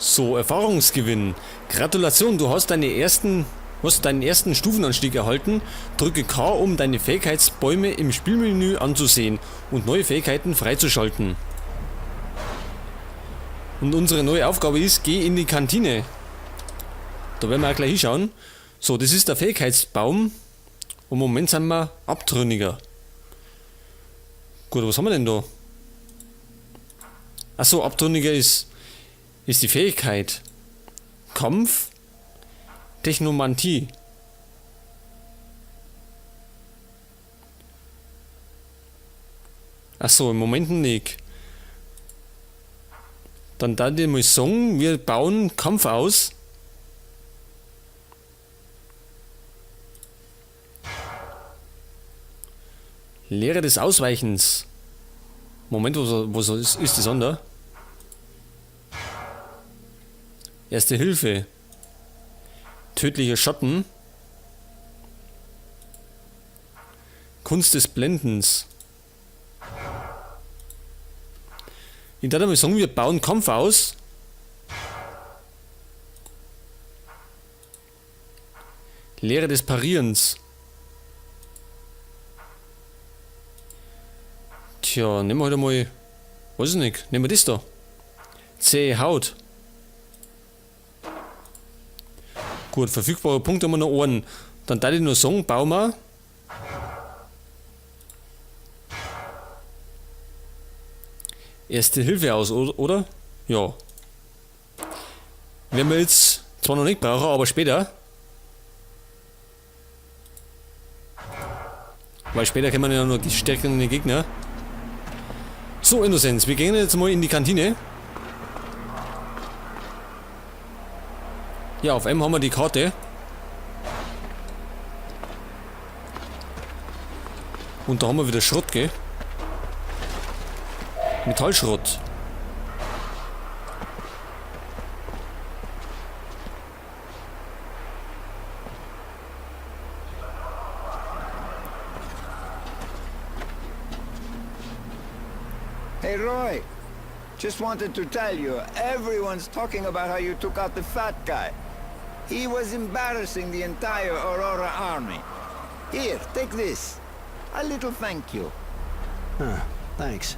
So, Erfahrungsgewinn. Gratulation, du hast deinen ersten Stufenanstieg erhalten. Drücke K, um deine Fähigkeitsbäume im Spielmenü anzusehen und neue Fähigkeiten freizuschalten. Und unsere neue Aufgabe ist, geh in die Kantine. Da werden wir auch gleich hinschauen. So, das ist der Fähigkeitsbaum. Und im Moment sind wir Abtrünniger. Gut, was haben wir denn da? Achso, Abtrünniger ist die Fähigkeit. Kampf. Technomantie. Achso, im Moment nicht. Dann da ich mal sagen, wir bauen Kampf aus. Lehre des Ausweichens. Moment, wo ist das andere? Erste Hilfe. Tödlicher Schatten. Kunst des Blendens. Ich darf mal sagen, wir bauen Kampf aus. Lehre des Parierens. Tja, nehmen wir halt einmal, weiß ich nicht, nehmen wir das da. Zähe Haut. Gut, verfügbare Punkte haben wir noch einen. Dann darf ich nur sagen, bauen wir. Erste Hilfe aus, oder? Ja. Werden wir jetzt zwar noch nicht brauchen, aber später. Weil später kommen ja noch die stärkeren Gegner. So, Innozenz, wir gehen jetzt mal in die Kantine. Ja, auf M haben wir die Karte. Und da haben wir wieder Schrott, gell? Metallschrott. Hey Roy, just wanted to tell you, everyone's talking about how you took out the fat guy. He was embarrassing the entire Aurora army. Here, take this. A little thank you. Huh, thanks.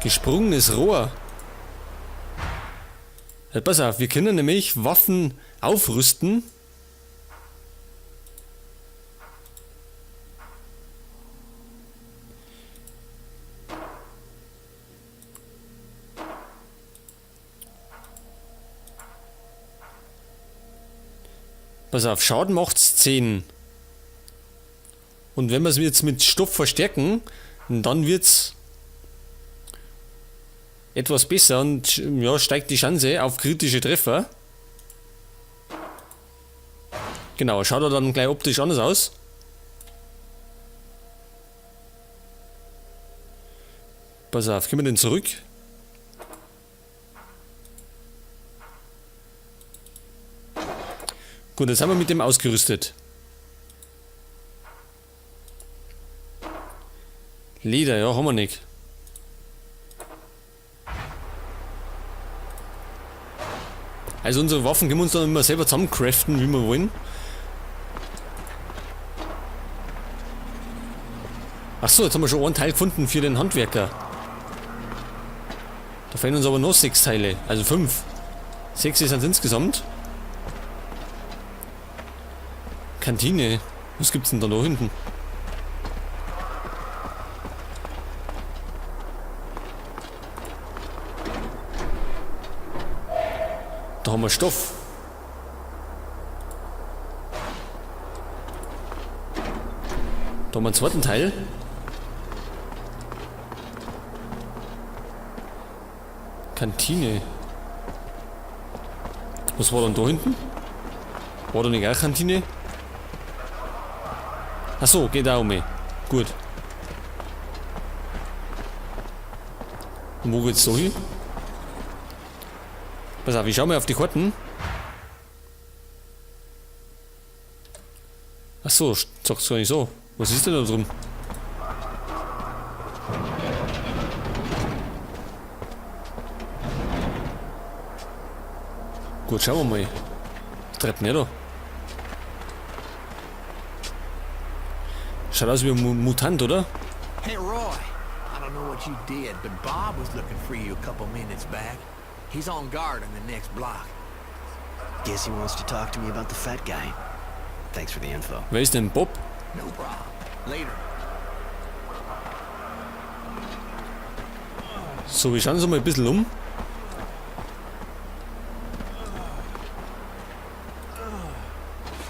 Gesprungenes Rohr. Ja, pass auf, wir können nämlich Waffen aufrüsten. Pass auf, Schaden macht's 10. Und wenn wir es jetzt mit Stoff verstärken, dann wird's etwas besser und ja, steigt die Chance auf kritische Treffer. Genau, schaut er dann gleich optisch anders aus. Pass auf, gehen wir den zurück. Gut, jetzt haben wir mit dem ausgerüstet. Leder, ja, haben wir nicht. Also unsere Waffen können wir uns dann immer selber zusammencraften, wie wir wollen. Achso, jetzt haben wir schon einen Teil gefunden für den Handwerker. Da fehlen uns aber noch 6 Teile, also 5. 6 sind es insgesamt. Kantine. Was gibt's denn da noch hinten? Da haben wir Stoff. Da haben wir einen zweiten Teil. Kantine. Was war dann da hinten? War da nicht auch Kantine? Achso, geht auch um. Gut. Und wo geht's da hin? Pass auf, ich schau mal auf die Karten. Achso, sagst du gar nicht so. Was ist denn da drin? Gut, schauen wir mal. Treibt nicht da. Schaut aus wie ein Mutant, oder? Hey, Roy. I don't know what you did, but Bob was looking for you a couple minutes back. He's on guard in the next block. Guess he wants to talk to me about the fat guy. Thanks for the info. Wer ist denn Bob? No problem. Later. So, wir schauen uns mal ein bisschen um.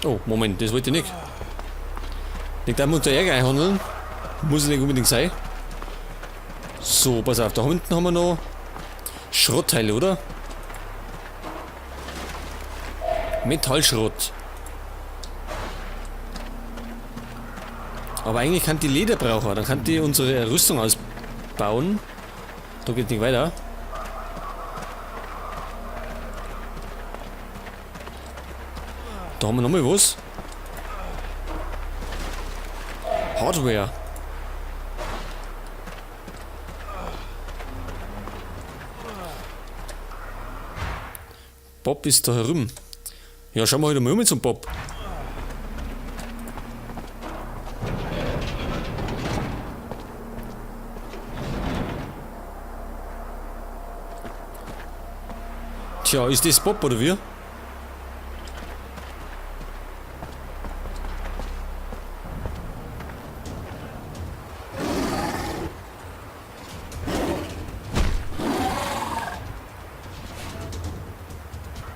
Oh, Moment, das wollte ich nicht. Nicht da muss der Ärger einhandeln. Muss nicht unbedingt sein. So, pass auf, da hinten haben wir noch Schrottteile, oder? Metallschrott. Aber eigentlich kann die Leder brauchen. Dann kann die unsere Rüstung ausbauen. Da geht nicht weiter. Da haben wir nochmal was. Hardware. Bob ist da herum. Ja, schauen wir heute mal um zum Bob. Tja, ist das Bob oder wie?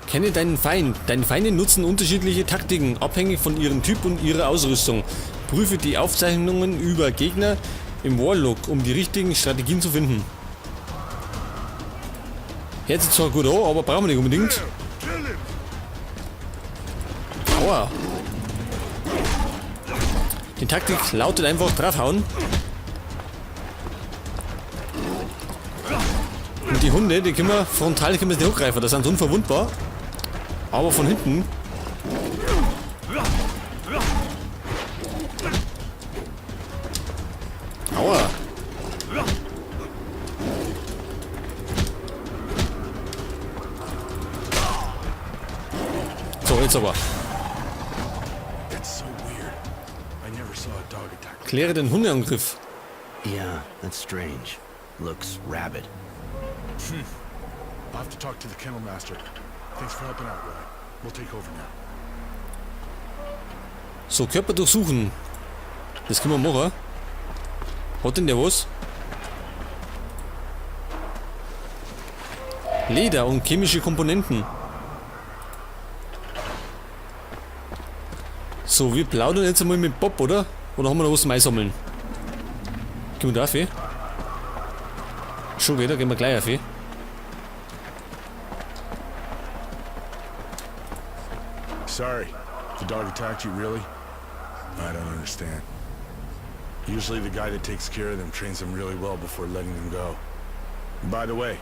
Kenne deinen Feind. Deine Feinde nutzen unterschiedliche Taktiken, abhängig von ihrem Typ und ihrer Ausrüstung. Prüfe die Aufzeichnungen über Gegner im Warlog, um die richtigen Strategien zu finden. Hört sich zwar gut an, aber brauchen wir nicht unbedingt. Aua. Die Taktik lautet einfach draufhauen. Und die Hunde, die können wir frontal können wir nicht hochgreifen, das sind sie unverwundbar. Aber von hinten. Aua. So, jetzt aber. That's so weird. I never saw a dog attack. Kläre den Hundeangriff. Yeah, that's strange. Looks rabid. I'll have to talk to the kennel master. Thanks for helping out, Roy. We'll take over now. So, Körper durchsuchen. Das können wir machen. Hat denn der was? Leder und chemische Komponenten. So, wir plaudern jetzt einmal mit Bob, oder? Oder haben wir noch was zum Einsammeln? Gehen wir da auf? Schon wieder, gehen wir gleich auf. Sorry. The dog attacked you, really? I don't understand. Usually the guy that takes care of them trains them really well before letting them go. And by the way,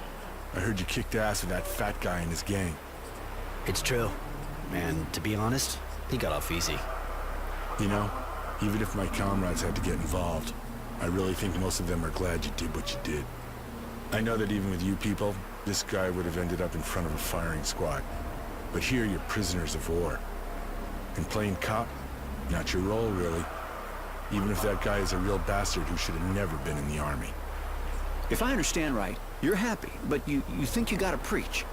I heard you kicked ass with that fat guy and his gang. It's true. And to be honest, he got off easy. You know, even if my comrades had to get involved, I really think most of them are glad you did what you did. I know that even with you people, this guy would have ended up in front of a firing squad. But here you're prisoners of war. And playing cop, not your role, really. Even if that guy is a real bastard who should have never been in the army. If I understand right, you're happy, but you think you gotta preach.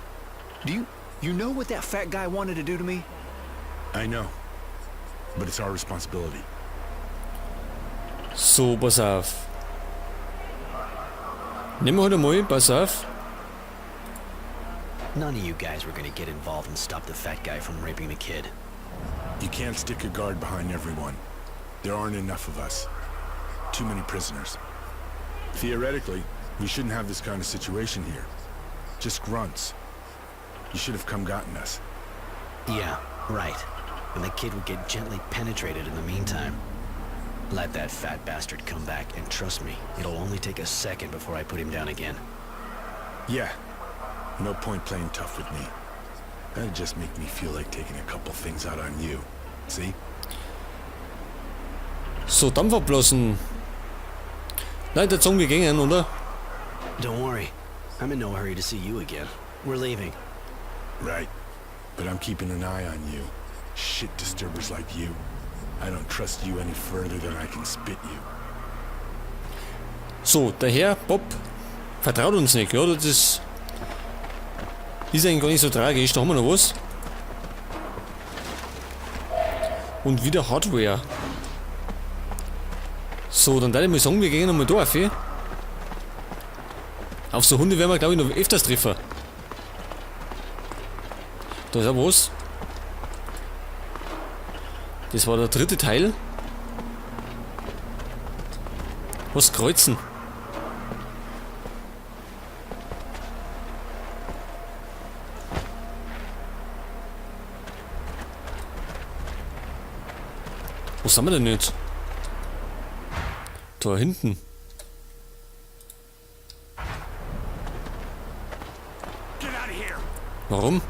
Do you know what that fat guy wanted to do to me? I know. But it's our responsibility. So, pass auf. Nehmen wir heute mal, pass auf. None of you guys were gonna get involved and stop the fat guy from raping the kid. You can't stick a guard behind everyone. There aren't enough of us. Too many prisoners. Theoretically, we shouldn't have this kind of situation here. Just grunts. You should have come gotten us. Yeah, right. And the kid would get gently penetrated in the meantime. Let that fat bastard come back, and trust me, it'll only take a second before I put him down again. Yeah. No point playing tough with me. That'd just make me feel like taking a couple things out on you. See? So, Dampf ablassen. Nein, der Zombie gingen, oder? Don't worry. I'm in no hurry to see you again. We're leaving. Right. But I'm keeping an eye on you. Shit disturbers like you. I don't trust you any further than I can spit you. So, der Herr Bob vertraut uns nicht, ja, das ist eigentlich gar nicht so tragisch. Da haben wir noch was. Und wieder Hardware. So, dann darf ich mal sagen, wir gehen nochmal da auf. Auf so Hunde werden wir, glaube ich, noch öfters treffen. Da ist auch was. Das war der dritte Teil. Was kreuzen? Wo sind wir denn jetzt? Da hinten. Warum?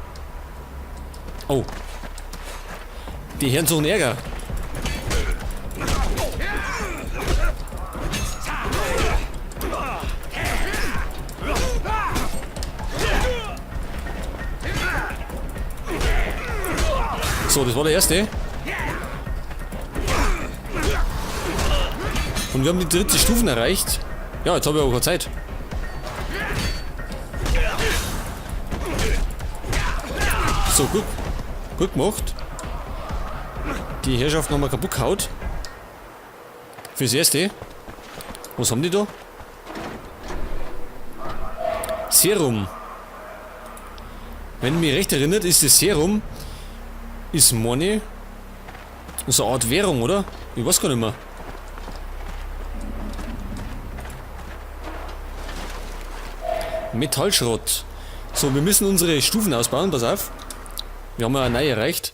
Oh. Die Herren suchen Ärger. So, das war der erste. Und wir haben die dritte Stufe erreicht. Ja, jetzt habe ich auch keine Zeit. So, gut. Gut gemacht. Die Herrschaft nochmal kaputt gehaut. Fürs Erste. Was haben die da? Serum. Wenn mich recht erinnert, ist das Serum ist Money so eine Art Währung, oder? Ich weiß gar nicht mehr. Metallschrott. So, wir müssen unsere Stufen ausbauen, pass auf. Wir haben ja eine neue erreicht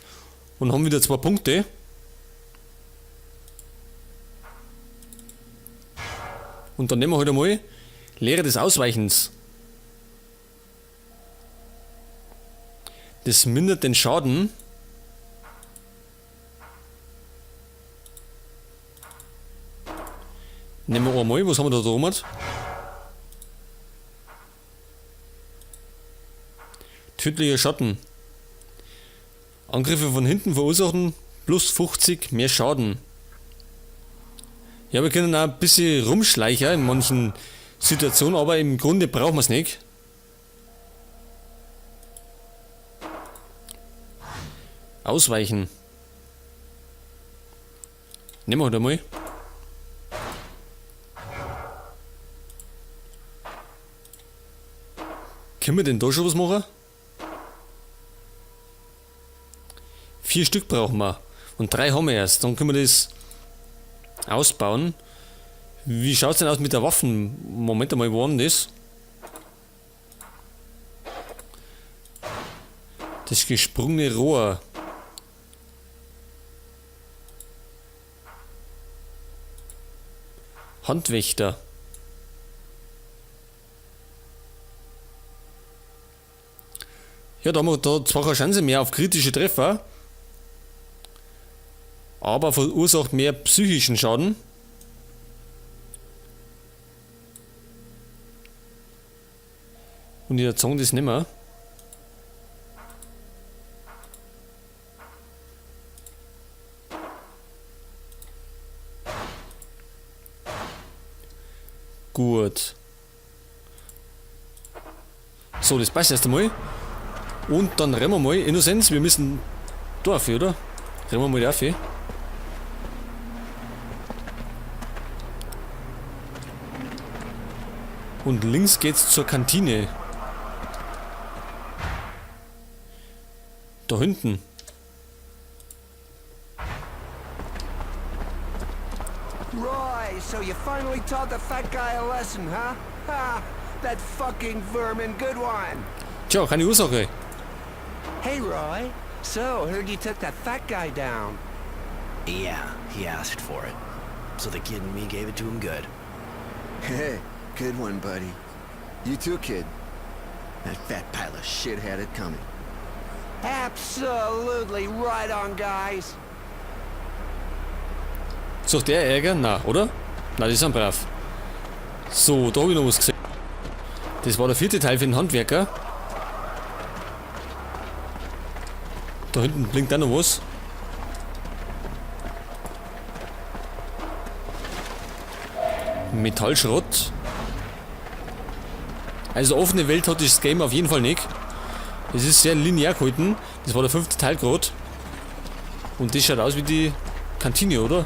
und haben wieder 2 Punkte. Und dann nehmen wir heute mal Lehre des Ausweichens. Das mindert den Schaden. Nehmen wir einmal, was haben wir da oben? Tödlicher Schatten. Angriffe von hinten verursachen plus 50 mehr Schaden. Ja, wir können auch ein bisschen rumschleichen in manchen Situationen, aber im Grunde brauchen wir's nicht. Ausweichen. Nehmen wir halt einmal. Können wir denn da schon was machen? 4 Stück brauchen wir. Und 3 haben wir erst. Dann können wir das ausbauen. Wie schaut's denn aus mit der Waffen? Moment einmal, wo war denn das? Das gesprungene Rohr. Handwächter. Ja, da haben wir da zwar keine Chance mehr auf kritische Treffer, aber verursacht mehr psychischen Schaden. Und ich erzeuge das nicht mehr. Gut. So, das passt erst einmal. Und dann rennen wir mal. Innozenz, wir müssen da rauf, oder? Rennen wir mal da rauf. Und links geht's zur Kantine. Da hinten. Roy, so you finally taught the fat guy a lesson, huh? Ha! That fucking vermin, good one. Tja, keine Ursache. Hey, Roy. So, heard you took that fat guy down. Yeah, he asked for it. So the kid and me gave it to him good. Hey, good one, buddy. You too, kid. That fat pile of shit had it coming. Absolutely right on, guys. Sucht der Ärger? Na, oder? Na, die sind brav. So, da hab ich noch was gesehen. Das war der 4. Teil für den Handwerker. Da hinten blinkt auch noch was. Metallschrott. Also offene Welt hat das Game auf jeden Fall nicht. Es ist sehr linear gehalten. Das war der fünfte Teil gerade. Und das schaut aus wie die Kantine, oder?